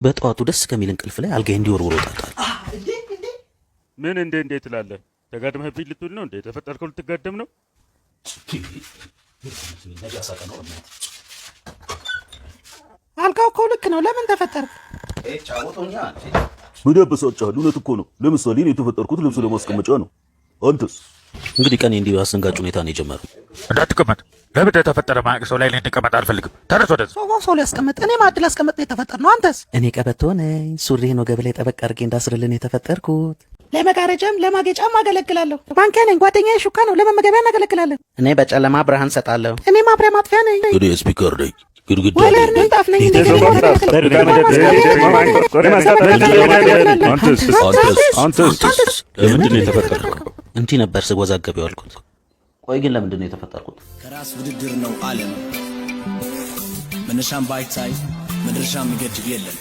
በጠዋቱ ደስ ከሚል እንቅልፍ ላይ አልጋዬ እንዲወርውሮ ጣጣል። ምን እንዴ እንዴ ትላለህ? ተጋድመህብኝ ልትውል ነው እንዴ? የተፈጠርከው ልትጋደም ነው? አልጋው እኮ ልክ ነው። ለምን ተፈጠርክ? ምን ያበሳጭሃል? እውነት እኮ ነው። ለምሳሌ እኔ የተፈጠርኩት ልብስ ለማስቀመጫ ነው። አንተስ? እንግዲህ ቀኔ እንዲህ በአስደንጋጭ ሁኔታ ነው የጀመረው። እንዳትቀመጥ። ለምን እንደተፈጠረ ማያውቅ ሰው ላይ እንድቀመጥ አልፈልግም። ተነስ ወደዛ። ሶፋው ሰው ሊያስቀምጥ፣ እኔ ማዕድ ላስቀምጥ ነው የተፈጠርነው። አንተስ? እኔ ቀበቶ ነኝ። ሱሪህን ወገብ ላይ ጠበቅ አድርጌ እንዳስርልን የተፈጠርኩት። ለመጋረጃም ለማጌጫም አገለግላለሁ። ማንኪያ ነኝ። ጓደኛዬ ሹካ ነው። ለመመገቢያ እናገለግላለን። እኔ በጨለማ ብርሃን ሰጣለሁ። እኔ ማብሪያ ማጥፊያ ነኝ። እኔ speaker ነኝ። ግድግዳ ወለር ነኝ። ምንጣፍ ነኝ። አንተስ? አንተስ? ለምንድን ነው የተፈጠርከው? እንዲህ ነበር ስወዛገብ የዋልኩት። ቆይ ግን ለምንድን ነው የተፈጠርኩት? ከራስ ውድድር ነው ዓለም። መነሻም ባይታይ መድረሻም የሚገድብ የለም።